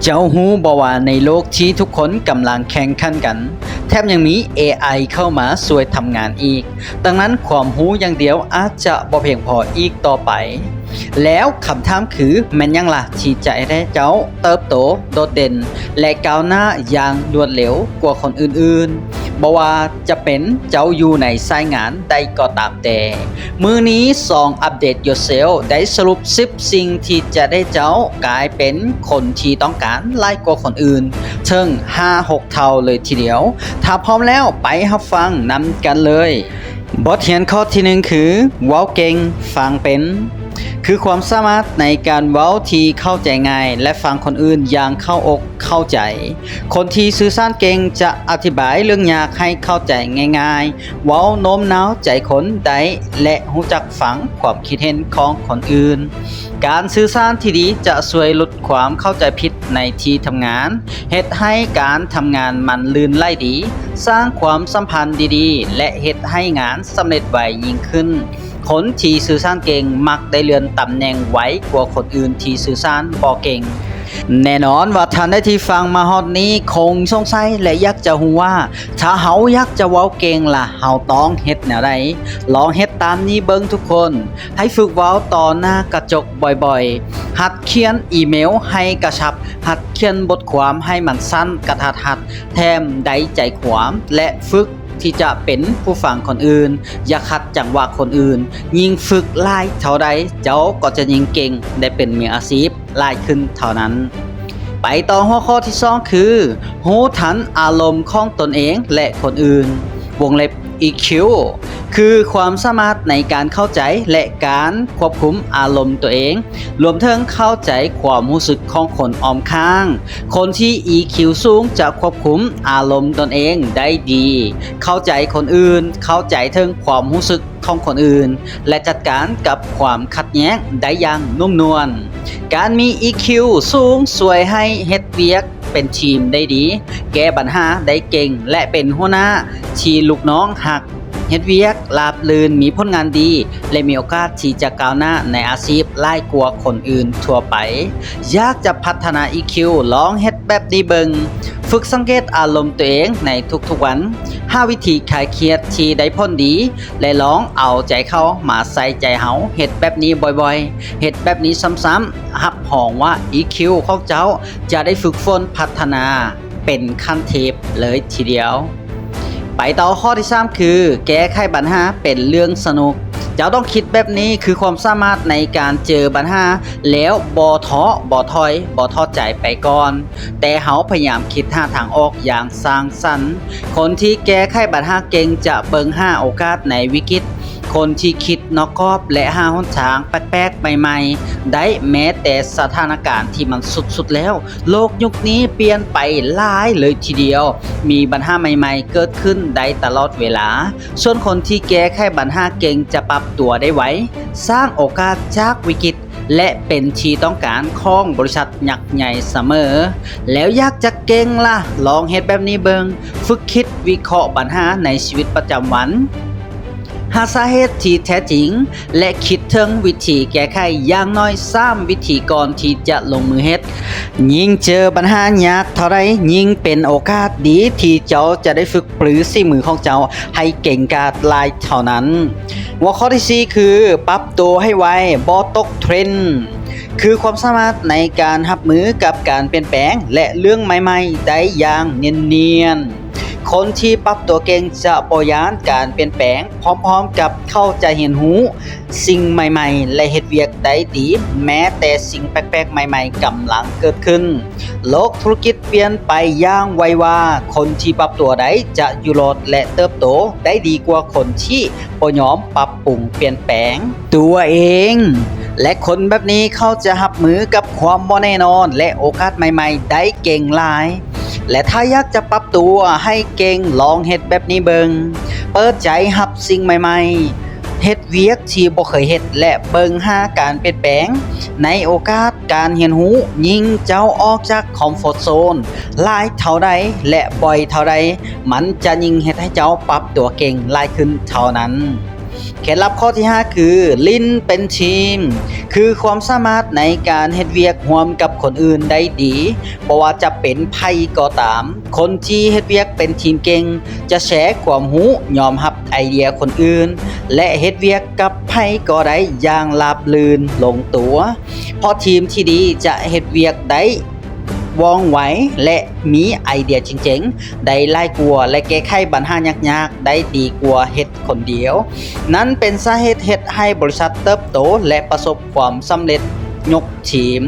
ເຈົ້າຮູ້ບໍ່ວ່າໃນໂລກທີ່ທຸກຄົນກຳລັງແຂ່ງຂັນກັນ, ແຖມຍັງມີເອໄອເຂົ້າມາຊ່ວຍທຳງານອີກ. ດັ່ງນັ້ນ, ຄວາມຮູ້ຢ່າງດຽວອາດຈະບໍ່ພຽງພໍອີກຕໍ່ໄປ. ແລ້ວຄຳຖາມຄື, ແມ່ນຫຍັງລະທີ່ຈະເຮັດໃຫ້ເຈົ້າເຕີບໂຕ, ໂດດເດັ່ນ ແລະ ກ້າວໜ້າຢ່າງລວດເລັວກວ່າຄົນອື່ນໆ? ບໍ່ວ່າຈະເປັນເຈົ້າຢູ່ໃນສາຍງານໃດກໍຕາມແຕ່, ມື້ນີ້ຊ່ອງ Update Yourself ໄດ້ສະຫຼຸບສິບສິ່ງທີ່ຈະເຮັດໃຫ້ເຈົ້າກາຍເປັນຄົນທີ່ຕ້ອງການຫຼາຍກວ່າຄົນອື່ນເຖິງຫ້າຫົກເທົ່າເລີຍທີດຽວ. ຖ້າພ້ອມແລ້ວ, ໄປຮັບຟັງນຳກັນເລີຍ. ບົດຮຽນຂໍ້ທີໜຶ່ງຄື ເວົ້າເກັ່ງ, ຟັງເປັນ. ຄືຄວາມສາມາດໃນການເວົ້າທີ່ເຂົ້າໃຈງ່າຍ ແລະ ຟັງຄົນອື່ນຢ່າງເຂົ້າອົກເຂົ້າໃຈ. ຄົນທີ່ສື່ສານເກັ່ງຈະອະທິບາຍເລື່ອງຍາກໃຫ້ເຂົ້າໃຈງ່າຍໆ, ເວົ້າໂນ້ມນ້າວໃຈຄົນໄດ້ ແລະ ຮູ້ຈັກຟັງຄວາມຄິດເຫັນຂອງຄົນອື່ນ. ການສື່ສານທີ່ດີຈະຊ່ວຍຫຼຸດຄວາມເຂົ້າໃຈຜິດໃນທີ່ທຳງານ, ເຮັດໃຫ້ການທຳງານມັນລື່ນໄຫຼດີ, ສ້າງຄວາມສຳພັນດີໆ ແລະ ເຮັດໃຫ້ງານສຳເລັດໄວຍິ່ງຂຶ້ນ. ຄົນທີ່ສື່ສານເກັ່ງມັກໄດ້ເລື່ອນຕຳແໜ່ງໄວກວ່າຄົນອື່ນທີ່ສື່ສານບໍ່ເກັ່ງ. ແນ່ນອນວ່າທ່ານໃດທີ່ຟັງມາຮອດນີ້ຄົງສົງໄສ ແລະ ຢາກຈະຮູ້ວ່າ ຖ້າເຮົາຢາກຈະເວົ້າເກັ່ງລະ ເຮົາຕ້ອງເຮັດແນວໃດ? ລອງເຮັດຕາມນີ້ເບິ່ງທຸກຄົນ. ໃຫ້ຝຶກເວົ້າຕໍ່ໜ້າກະຈົກ ບໍ່ອຍໆ, ຫັດຂຽນອີເມວໃຫ້ກະຊັບ, ຫັດຂຽນບົດຄວາມໃຫ້ມັນສັ້ນກະທັດຮັດ, ແຖມໄດ້ໃຈຄວາມ ແລະ ຝຶກທີ່ຈະເປັນຜູ້ຟັງຄົນອື່ນ, ຢ່າຂັດຈັງຫວະຄົນອື່ນ. ຍິ່ງຝຶກຫຼາຍເທົ່າໃດ, ເຈົ້າກໍຈະຍິ່ງເກັ່ງ ແລະ ເປັນມືອາຊີບຫຼາຍຂຶ້ນເທົ່ານັ້ນ. ໄປຕໍ່ຫົວຂໍ້ທີສອງຄື ຮູ້ທັນອາລົມຂອງຕົນເອງ ແລະ ຄົນອື່ນ ວົງເລັບ ອີຄິວ ຄືຄວາມສາມາດໃນການເຂົ້າໃຈ ແລະ ການຄວບຄຸມອາລົມຕົວເອງ, ລວມເຖິງເຂົ້າໃຈຄວາມຮູ້ສຶກຂອງຄົນອ້ອມຂ້າງ. ຄົນທີ່ ອີຄິວ ສູງຈະຄວບຄຸມອາລົມຕົນເອງໄດ້ດີ, ເຂົ້າໃຈຄົນອື່ນ, ເຂົ້າໃຈເຖິງຄວາມຮູ້ສຶກຂອງຄົນອື່ນ ແລະ ຈັດການກັບຄວາມຂັດແຍ້ງໄດ້ຢ່າງນຸ້ມນວນ. ການມີ ອີຄິວ ສູງຊ່ວຍໃຫ້ເຮັດວຽກ ເປັນທີມໄດ້ດີ, ແກ້ບັນຫາໄດ້ເກັ່ງ ແລະ ເປັນຫົວໜ້າທີ່ລູກນ້ອງຮັກ, ເຮັດວຽກລາບລື່ນ, ມີຜົນງານດີ ແລະ ມີໂອກາດທີ່ຈະກ້າວໜ້າໃນອາຊີບຫຼາຍກວ່າຄົນອື່ນທົ່ວໄປ. ຢາກຈະພັດທະນາ ອີຄິວ? ລອງເຮັດແບບນີ້ເບິ່ງ. ຝຶກສັງເກດອາລົມຕົວເອງໃນທຸກໆວັນ. ຫາວິທີຄາຍຄຽດທີ່ໄດ້ຜົນດີ ແລະ ລອງເອົາໃຈເຂົາມາໃສ່ໃຈເຮົາ. ເຮັດແບບນີ້ບ່ອຍໆ, ເຮັດແບບນີ້ຊ້ຳໆ. ຮັບຮອງວ່າ ອີຄິວ ຂອງເຈົ້າຈະໄດ້ຝຶກຝົນພັດທະນາເປັນຂັ້ນເທບເລີຍທີດຽວ. ໄປຕໍ່ຂໍ້ທີສາມຄື ແກ້ໄຂບັນຫາເປັນເລື່ອງສະໜຸກ. ເຈົ້າຕ້ອງຄິດແບບນີ້ ຄືຄວາມສາມາດໃນການເຈີບັນຫາແລ້ວບໍ່ທໍ້ ບໍ່ຖອຍ ບໍ່ທໍ້ໃຈໄປກ່ອນ, ແຕ່ເຮົາພະຍາຍາມຄິດຫາທາງອອກຢ່າງສ້າງສັນ. ຄົນທີ່ແກ້ໄຂບັນຫາເກັ່ງຈະເບິ່ງຫາໂອກາດໃນວິກິດ. ຄົນທີ່ຄິດນອກກອບ ແລະ ຫາຫົນທາງແປກໆໃໝ່ໆໄດ້ ແມ້ແຕ່ສະຖານະການທີ່ມັນສຸດໆແລ້ວ. ໂລກຍຸກນີ້ປ່ຽນໄປຫຼາຍເລີຍທີດຽວ, ມີບັນຫາໃໝ່ໆເກີດຂຶ້ນໄດ້ຕະຫຼອດເວລາ. ສ່ວນຄົນທີ່ແກ້ໄຂບັນຫາເກັ່ງຈະປັບຕົວໄດ້ໄວ, ສ້າງໂອກາດຈາກວິກິດ ແລະ ເປັນທີ່ຕ້ອງການຂອງບໍລິສັດຍັກໃຫຍ່ສະເໝີ. ແລ້ວຢາກຈະເກັ່ງລະ? ລອງເຮັດແບບນີ້ເບິ່ງ, ຝຶກຄິດວິເຄາະບັນຫາໃນຊີວິດປະຈຳວັນ, ຫາສາເຫດທີ່ແທ້ຈິງ ແລະ ຄິດເຖິງວິທີແກ້ໄຂຢ່າງໜ້ອຍສາມວິທີກ່ອນທີ່ຈະລົງມືເຮັດ. ຍິ່ງເຈີບັນຫາຍາກເທົ່າໃດ, ຍິ່ງເປັນໂອກາດດີທີ່ເຈົ້າຈະໄດ້ຝຶກ ຫຼື ສີມືຂອງເຈົ້າໃຫ້ເກັ່ງກາດຫຼາຍເທົ່ານັ້ນ. ຫົວຂໍ້ທີສີ່ຄື ປັບໂຕໃຫ້ໄວ, ບໍ່ຕົກເທຣນ, ຄືຄວາມສາມາດໃນການຮັບມືກັບການປ່ຽນແປງ ແລະ ເລື່ອງໃໝ່ໆໄດ້ຢ່າງເນີນນຽນ. ຄົນທີ່ປັບຕົວເກັ່ງຈະບໍ່ຢ້ານການປ່ຽນແປງ, ພ້ອມໆກັບເຂົ້າໃຈຮຽນຮູ້ສິ່ງໃໝ່ໆ ແລະ ເຮັດວຽກໄດ້ດີ ແມ້ແຕ່ສິ່ງແປກໆໃໝ່ໆກຳລັງເກີດຂຶ້ນ. ໂລກທຸລະກິດປ່ຽນໄປຢ່າງໄວວາ, ຄົນທີ່ປັບຕົວໄດ້ຈະຢູ່ລອດ ແລະ ເຕີບໂຕໄດ້ດີກວ່າຄົນທີ່ບໍ່ຍອມປັບປຸງປ່ຽນແປງຕົວເອງ ແລະ ຄົນແບບນີ້ເຂົາຈະຮັບມືກັບຄວາມບໍ່ແນ່ນອນ ແລະ ໂອກາດໃໝ່ໆໄດ້ເກັ່ງຫຼາຍ. ແລະ ຖ້າຢາກຈະປັບຕົວໃຫ້ເກັ່ງ, ລອງເຮັດແບບນີ້ເບິ່ງ. ເປີດໃຈຮັບສິ່ງໃໝ່ໆ, ເຮັດວຽກທີ່ບໍ່ເຄີຍເຮັດ ແລະ ເບິ່ງຫາການປ່ຽນແປງໃນໂອກາດການຮຽນຮູ້. ຍິ່ງເຈົ້າອອກຈາກຄອມຟອດໂຊນຫຼາຍເທົ່າໃດ ແລະ ບ່ອຍເທົ່າໃດ, ມັນຈະຍິ່ງເຮັດໃຫ້ເຈົ້າປັບຕົວເກັ່ງຫຼາຍຂຶ້ນເທົ່ານັ້ນ. ເຄັດລັບຂໍ້ທີຫ້າຄື ຫຼິ້ນເປັນທີມ ຄືຄວາມສາມາດໃນການເຮັດວຽກຮ່ວມກັບຄົນອື່ນໄດ້ດີ, ບໍ່ວ່າຈະເປັນໃຜກໍຕາມ. ຄົນທີ່ເຮັດວຽກເປັນທີມເກັ່ງຈະແຊຄວາມຮູ້, ຍອມຮັບໄອເດຍຄົນອື່ນ ແລະ ເຮັດວຽກກັບໃຜກໍໄດ້ຢ່າງລາບລື່ນລົງຕົວ, ເພາະທີມທີ່ດີຈະເຮັດວຽກໄດ້ວ່ອງໄວ ແລະ ມີໄອເດຍເຈັງໆໄດ້ຫຼາຍກວ່າ ແລະ ແກ້ໄຂບັນຫາຍາກໆໄດ້ດີກວ່າເຮັດຄົນດຽວ. ນັ້ນເປັນສາເຫດເຮັດໃຫ້ບໍລິສັດເຕີບໂຕ ແລະ ປະສົບຄວາມສຳເລັດ. ຍົກທີມ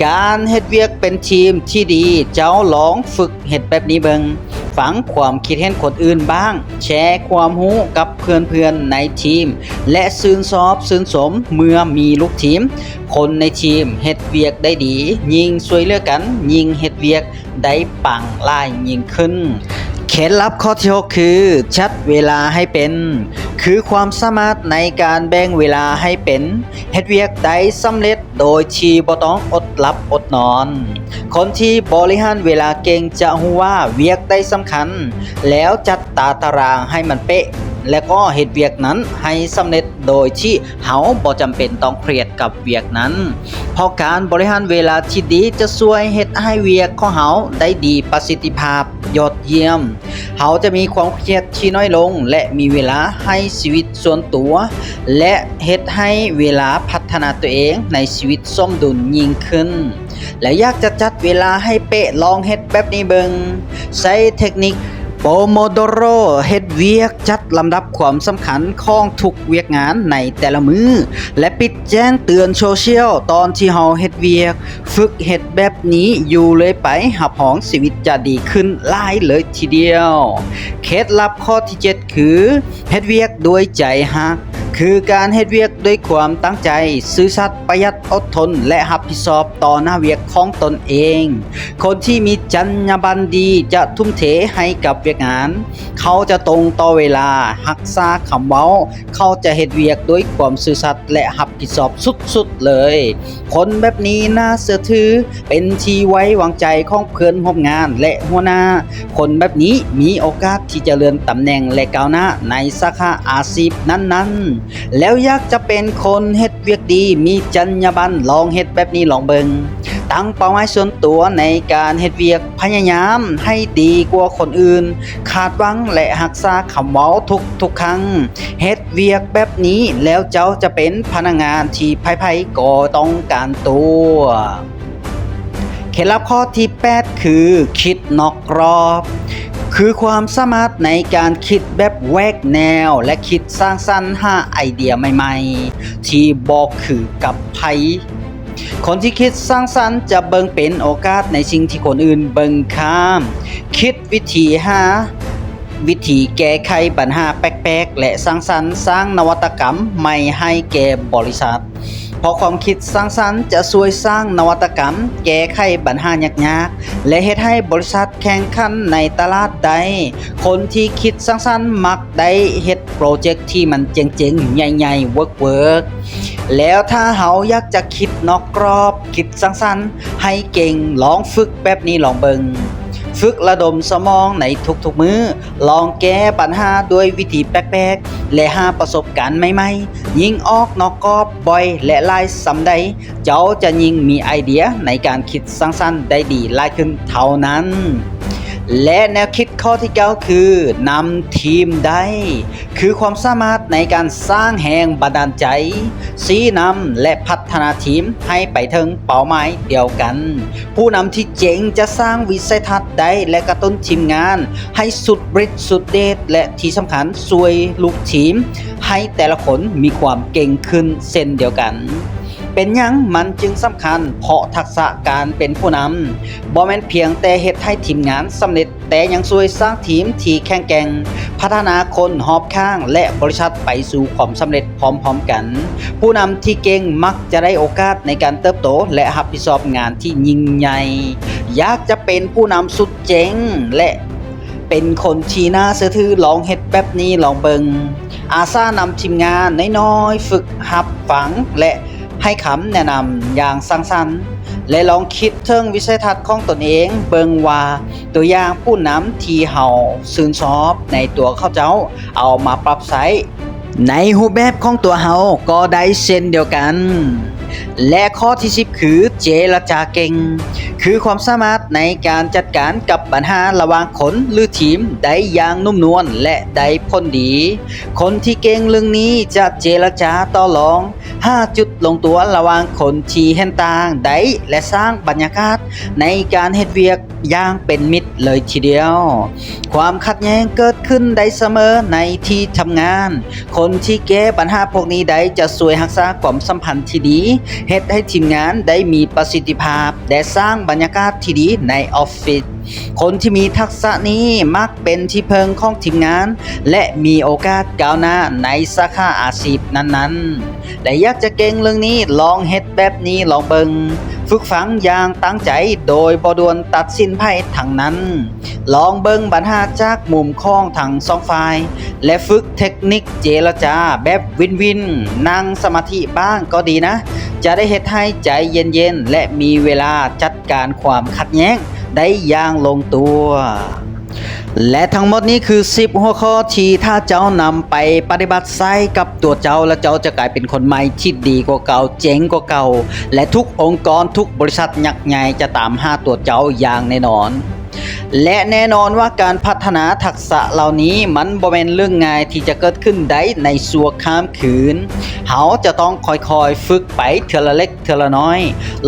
ການເຮັດວຽກເປັນທີມທີ່ດີ, ເຈົ້າລອງຝຶກເຮັດແບບນີ້ເບິ່ງ. ຟັງຄວາມຄິດເຫັນຄົນອື່ນບ້າງ, ແຊຄວາມຮູ້ກັບເພື່ອນໆໃນທີມ ແລະ ຊື່ນຊອບຊື່ນຊົມເມື່ອມີລູກທີມ. ຄົນໃນທີມເຮັດວຽກໄດ້ດີ, ຍິ່ງຊ່ວຍເຫຼືອກັນ, ຍິ່ງເຮັດວຽກໄດ້ປັງຫຼາຍຍິ່ງຂຶ້ນ. ເຄັດລັບຂໍ້ທີຫົກຄື ຈັດເວລາໃຫ້ເປັນ ຄືຄວາມສາມາດໃນການແບ່ງເວລາໃຫ້ເປັນ, ເຮັດວຽກໄດ້ສຳເລັດ ໂດຍທີ່ບໍ່ຕ້ອງອົດຫຼັບອົດນອນ. ຄົນທີ່ບໍລິຫານເວລາເກັ່ງຈະຮູ້ວ່າວຽກໃດສຳຄັນ, ແລ້ວຈັດຕາຕະລາງໃຫ້ມັນເປະ ແລະ ກໍເຮັດວຽກນັ້ນໃຫ້ສຳເລັດໂດຍທີ່ເຮົາບໍ່ຈຳເປັນຕ້ອງຄຽດກັບວຽກນັ້ນ, ເພາະການບໍລິຫານເວລາທີ່ດີຈະຊ່ວຍເຮັດໃຫ້ວຽກຂອງເຮົາໄດ້ດີປະສິດທິພາບຍອດຢ້ຽມ. ເຮົາຈະມີຄວາມຄຽດທີ່ນ້ອຍລົງ ແລະ ມີເວລາໃຫ້ຊີວິດສ່ວນຕົວ ແລະ ເຮັດໃຫ້ເວລາພັດທະນາຕົວເອງໃນຊີວິດສົມດຸນຍິ່ງຂຶ້ນ. ແລ້ວຢາກຈະຈັດເວລາໃຫ້ເປະ, ລອງເຮັດແບບນີ້ເບິ່ງ. ໃຊ້ເທັກນິກໂປໂມໂດໂຣ ເຮັດວຽກ, ຈັດລຳດັບຄວາມສຳຄັນຂອງທຸກວຽກງານໃນແຕ່ລະມື້ ແລະ ປິດແຈ້ງເຕືອນໂຊຊຽວຕອນທີ່ເຮົາເຮັດວຽກ. ຝຶກເຮັດແບບນີ້ຢູ່ເລື້ອຍໄປ, ຮັບຮອງຊີວິດຈະດີຂຶ້ນຫຼາຍເລີຍທີດຽວ. ເຄັດລັບຂໍ້ທີເຈັດຄື ເຮັດວຽກດ້ວຍໃຈຮັກ, ຄືການເຮັດວຽກດ້ວຍຄວາມຕັ້ງໃຈ, ຊື່ສັດ, ປະຢັດ, ອົດທົນ ແລະ ຮັບຜິດຊອບຕໍ່ໜ້າວຽກຂອງຕົນເອງ. ຄົນທີ່ມີຈັນຍາບັນດີຈະທຸ່ມເທໃຫ້ກັບວຽກງານ, ເຂົາຈະຕົງຕໍ່ເວລາ, ຮັກສາຄຳເວົ້າ, ເຂົາຈະເຮັດວຽກດ້ວຍຄວາມຊື່ສັດ ແລະ ຮັບຜິດຊອບສຸດໆເລີຍ. ຄົນແບບນີ້ໜ້າເຊື່ອຖື, ເປັນທີ່ໄວ້ວາງໃຈຂອງເພື່ອນຮ່ວມງານ ແລະ ຫົວໜ້າ. ຄົນແບບນີ້ມີໂອກາດທີ່ຈະເລື່ອນຕຳແໜ່ງ ແລະ ກ້າວໜ້າໃນສາຂາອາຊີບນັ້ນໆ. ແລ້ວຢາກຈະເປັນຄົນເຮັດວຽກດີ, ມີຈັນຍາບັນ, ລອງເຮັດແບບນີ້ລອງເບິ່ງ. ຕັ້ງເປົ້າໝາຍສ່ວນຕົວໃນການເຮັດວຽກ, ພະຍາຍາມໃຫ້ດີກວ່າຄົນອື່ນ, ຄາດຫວັງ ແລະ ຮັກສາຄຳເວົ້າທຸກໆຄັ້ງ. ເຮັດວຽກແບບນີ້ແລ້ວເຈົ້າຈະເປັນພະນັກງານທີ່ໃຜໆກໍຕ້ອງການຕົວ. ເຄັດລັບຂໍ້ທີແປດຄື ຄິດນອກກຣອບ, ຄືຄວາມສາມາດໃນການຄິດແບບແຫວກແນວ ແລະ ຄິດສ້າງສັນຫາໄອເດຍໃໝ່ໆທີ່ບໍ່ຄືກັບໃຜ. ຄົນທີ່ຄິດສ້າງສັນຈະເບິ່ງເປັນໂອກາດໃນສິ່ງທີ່ຄົນອື່ນເບິ່ງຂ້າມ, ຄິດວິທີຫາ ວິທີແກ້ໄຂບັນຫາແປກໆ ແລະ ສ້າງສັນ, ສ້າງນະວັດຕະກຳໃໝ່ໃຫ້ແກ່ບໍລິສັດ. ເພາະຄວາມຄິດສ້າງສັນຈະຊ່ວຍສ້າງນະວັດຕະກຳ, ແກ້ໄຂບັນຫາຍາກໆ ແລະ ເຮັດໃຫ້ບໍລິສັດແຂ່ງຂັນໃນຕະຫຼາດໄດ້. ຄົນທີ່ຄິດສ້າງສັນມັກໄດ້ເຮັດໂປຣເຈັກທີ່ມັນເຈັງໆ ໃຫຍ່ໆ ເວີກໆ. ແລ້ວຖ້າເຮົາຢາກຈະຄິດນອກກຣອບ, ຄິດສ້າງສັນໃຫ້ເກັ່ງ, ລອງຝຶກແບບນີ້ລອງເບິ່ງ. ຝຶກລະດົມສະໝອງໃນທຸກໆມື້, ລອງແກ້ບັນຫາດ້ວຍວິທີແປກໆ ແລະ ຫາປະສົບການໃໝ່ໆ. ຍິ່ງອອກນອກກອບບ່ອຍ ແລະ ຫຼາຍສ່ຳໃດ, ເຈົ້າຈະຍິ່ງມີໄອເດຍໃນການຄິດສ້າງສັນໄດ້ດີຫຼາຍຂຶ້ນເທົ່ານັ້ນ. ແລະ ແນວຄິດຂໍ້ທີເກົ້າຄື ນຳທີມໄດ້, ຄືຄວາມສາມາດໃນການສ້າງແຮງບັນດານໃຈ, ຊີ້ນຳ ແລະ ພັດທະນາທີມໃຫ້ໄປເຖິງເປົ້າໝາຍດຽວກັນ. ຜູ້ນຳທີ່ເກັ່ງຈະສ້າງວິໄສທັດໄດ້ ແລະ ກະຕຸ້ນທີມງານໃຫ້ສຸດລິດສຸດເດດ ແລະ ທີ່ສຳຄັນ ຊ່ວຍລູກທີມໃຫ້ແຕ່ລະຄົນມີຄວາມເກັ່ງຂຶ້ນເຊັ່ນດຽວກັນ. ເປັນຫຍັງມັນຈຶ່ງສຳຄັນ? ເພາະທັກສະການເປັນຜູ້ນຳບໍ່ແມ່ນພຽງແຕ່ເຮັດໃຫ້ທີມງານສຳເລັດ, ແຕ່ຍັງຊ່ວຍສ້າງທີມທີ່ແຂງແກ່ງ, ພັດທະນາຄົນຮອບຂ້າງ ແລະ ບໍລິສັດໄປສູ່ຄວາມສຳເລັດພ້ອມໆກັນ. ຜູ້ນຳທີ່ເກັ່ງມັກຈະໄດ້ໂອກາດໃນການເຕີບໂຕ ແລະ ຮັບຜິດຊອບງານທີ່ຍິ່ງໃຫຍ່. ຢາກຈະເປັນຜູ້ນຳສຸດເຈັງ ແລະ ເປັນຄົນທີ່ໜ້າເຊື່ອຖື, ລອງເຮັດແບບນີ້ລອງເບິ່ງ. ອາສານຳທີມງານນ້ອຍໆ ຝຶກຮັບຟັງ ແລະ ໃຫ້ຄຳແນະນຳຢ່າງສ້າງສັນ ແລະ ລອງຄິດເຖິງວິໄສທັດຂອງຕົນເອງເບິ່ງວ່າ ຕົວຢ່າງຜູ້ນຳທີ່ເຮົາຊື່ນຊອບໃນຕົວເຂົາເຈົ້າ ເອົາມາປັບໃຊ້ ໃນຮູບແບບຂອງຕົວເຮົາກໍໄດ້ເຊັ່ນດຽວກັນ. ແລະ ຂໍ້ທີສິບ ຄື ເຈລະຈາເກັ່ງ ຄືຄວາມສາມາດໃນການຈັດການກັບບັນຫາລະຫວ່າງຄົນ ຫຼື ທີມໄດ້ຢ່າງນຸ້ມນວນ ແລະ ໄດ້ຜົນດີ. ຄົນທີ່ເກັ່ງເລື່ອງນີ້ຈະເຈລະຈາຕໍ່ລອງ ຫາຈຸດລົງຕົວລະຫວ່າງຄົນທີ່ເຫັນຕ່າງໄດ້ ແລະ ສ້າງບັນຍາກາດໃນການເຮັດວຽກຢ່າງເປັນມິດເລີຍທີດຽວ. ຄວາມຂັດແຍ່ງເກີດຂຶ້ນໄດ້ສະເໝີໃນທີ່ທຳງານ. ຄົນທີ່ແກ້ບັນຫາພວກນີ້ໄດ້ຈະຊ່ວຍຮັກສາຄວາມສຳພັນທີ່ດີ, ເຮັດໃຫ້ທີມງານໄດ້ມີປະສິດທິພາບ ແລະ ສ້າງບັນຍາກາດທີ່ດີໃນອອບຟິດ. ຄົນທີ່ມີທັກສະນີ້ມັກເປັນທີ່ເພິ່ງຂອງທີມງານ ແລະ ມີໂອກາດກ້າວໜ້າໃນສາຂາອາຊີບນັ້ນໆ. ແລະ ຢາກຈະເກັ່ງເລື່ອງນີ້, ລອງເຮັດແບບນີ້ລອງເບິ່ງ. ຝຶກຟັງຢ່າງຕັ້ງໃຈໂດຍບໍ່ດ່ວນຕັດສິນໃຜທັງນັ້ນ. ລອງເບິ່ງບັນຫາຈາກມຸມຂອງທັງສອງຝ່າຍ ແລະ ຝຶກເທັກນິກເຈລະຈາແບບວິນວິນ. ນັ່ງສະມາທິບ້າງກໍດີນະ, ຈະໄດ້ເຮັດໃຫ້ໃຈເຢັນໆ ແລະ ມີເວລາຈັດການຄວາມຂັດແຍ່ງໄດ້ຢ່າງລົງຕົວ. ແລະ ທັງໝົດນີ້ຄືສິບຫົວຂໍ້ທີ່ຖ້າເຈົ້ານຳໄປປະຕິບັດໃຊ້ກັບຕົວເຈົ້າ ແລ້ວເຈົ້າຈະກາຍເປັນຄົນໃໝ່ທີ່ດີກວ່າເກົ່າ, ເຈັງກວ່າເກົ່າ ແລະ ທຸກອົງກອນ, ທຸກບໍລິສັດຍັກໃຫຍ່ຈະຕາມຫາຕົວເຈົ້າຢ່າງແນ່ນອນ. ແລະ ແນ່ນອນວ່າການພັດທະນາທັກສະເຫຼົ່ານີ້ມັນບໍ່ແມ່ນເລື່ອງງ່າຍທີ່ຈະເກີດຂຶ້ນໄດ້ໃນຊົ່ວຂ້າມຄືນ. ເຮົາຈະຕ້ອງຄ່ອຍໆຝຶກໄປເທື່ອລະເລັກເທື່ອລະນ້ອຍ.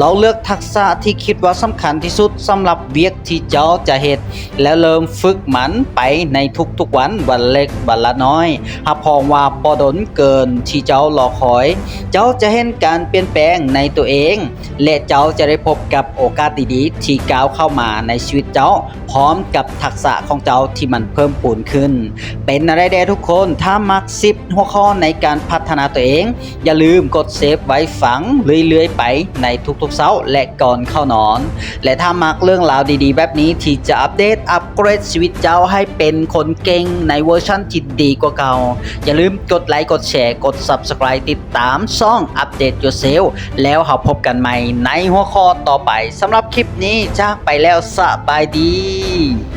ລອງເລືອກທັກສະທີ່ຄິດວ່າສຳຄັນທີ່ສຸດສຳລັບວຽກທີ່ເຈົ້າຈະເຮັດ ແລະ ເລີ່ມຝຶກມັນໄປໃນທຸກໆວັນ, ວັນເລັກວັນລະນ້ອຍ. ຮັບຮອງວ່າບໍ່ດົນເກີນທີ່ເຈົ້າລໍຄອຍ, ເຈົ້າຈະເຫັນການປ່ຽນແປງໃນຕົວເອງ ແລະ ເຈົ້າຈະໄດ້ພົບກັບໂອກາດດີໆທີ່ກ້າວເຂົ້າມາໃນຊີວິດເຈົ້າ ພ້ອມກັບທັກສະຂອງເຈົ້າທີ່ມັນເພີ່ມພູນຂຶ້ນ. ເປັນແນວໃດແດ່ທຸກຄົນ? ຖ້າມັກສິບຫົວຂໍ້ໃນການພັດທະນາຕົວເອງ, ຢ່າລືມກົດເຊບໄວ້ຟັງເລື້ອຍໆໄປໃນທຸກໆເຊົ້າ ແລະ ກ່ອນເຂົ້ານອນ. ແລະ ຖ້າມັກເລື່ອງລາວດີໆແບບນີ້ທີ່ຈະອັບເດດ ອັບເກຣດຊີວິດເຈົ້າໃຫ້ເປັນຄົນເກັ່ງໃນເວີຊັນທີ່ດີກວ່າເກົ່າ, ຢ່າລືມກົດໄລ, ກົດແຊ, ກົດ Subscribe ຕິດຕາມຊ່ອງ Update Yourself ແລ້ວເຮົາພົບກັນໃໝ່ໃນຫົວຂໍ້ຕໍ່ໄປ. ສຳລັບຄລິບນີ້ຈາກໄປແລ້ວ, ສະບາຍດີ.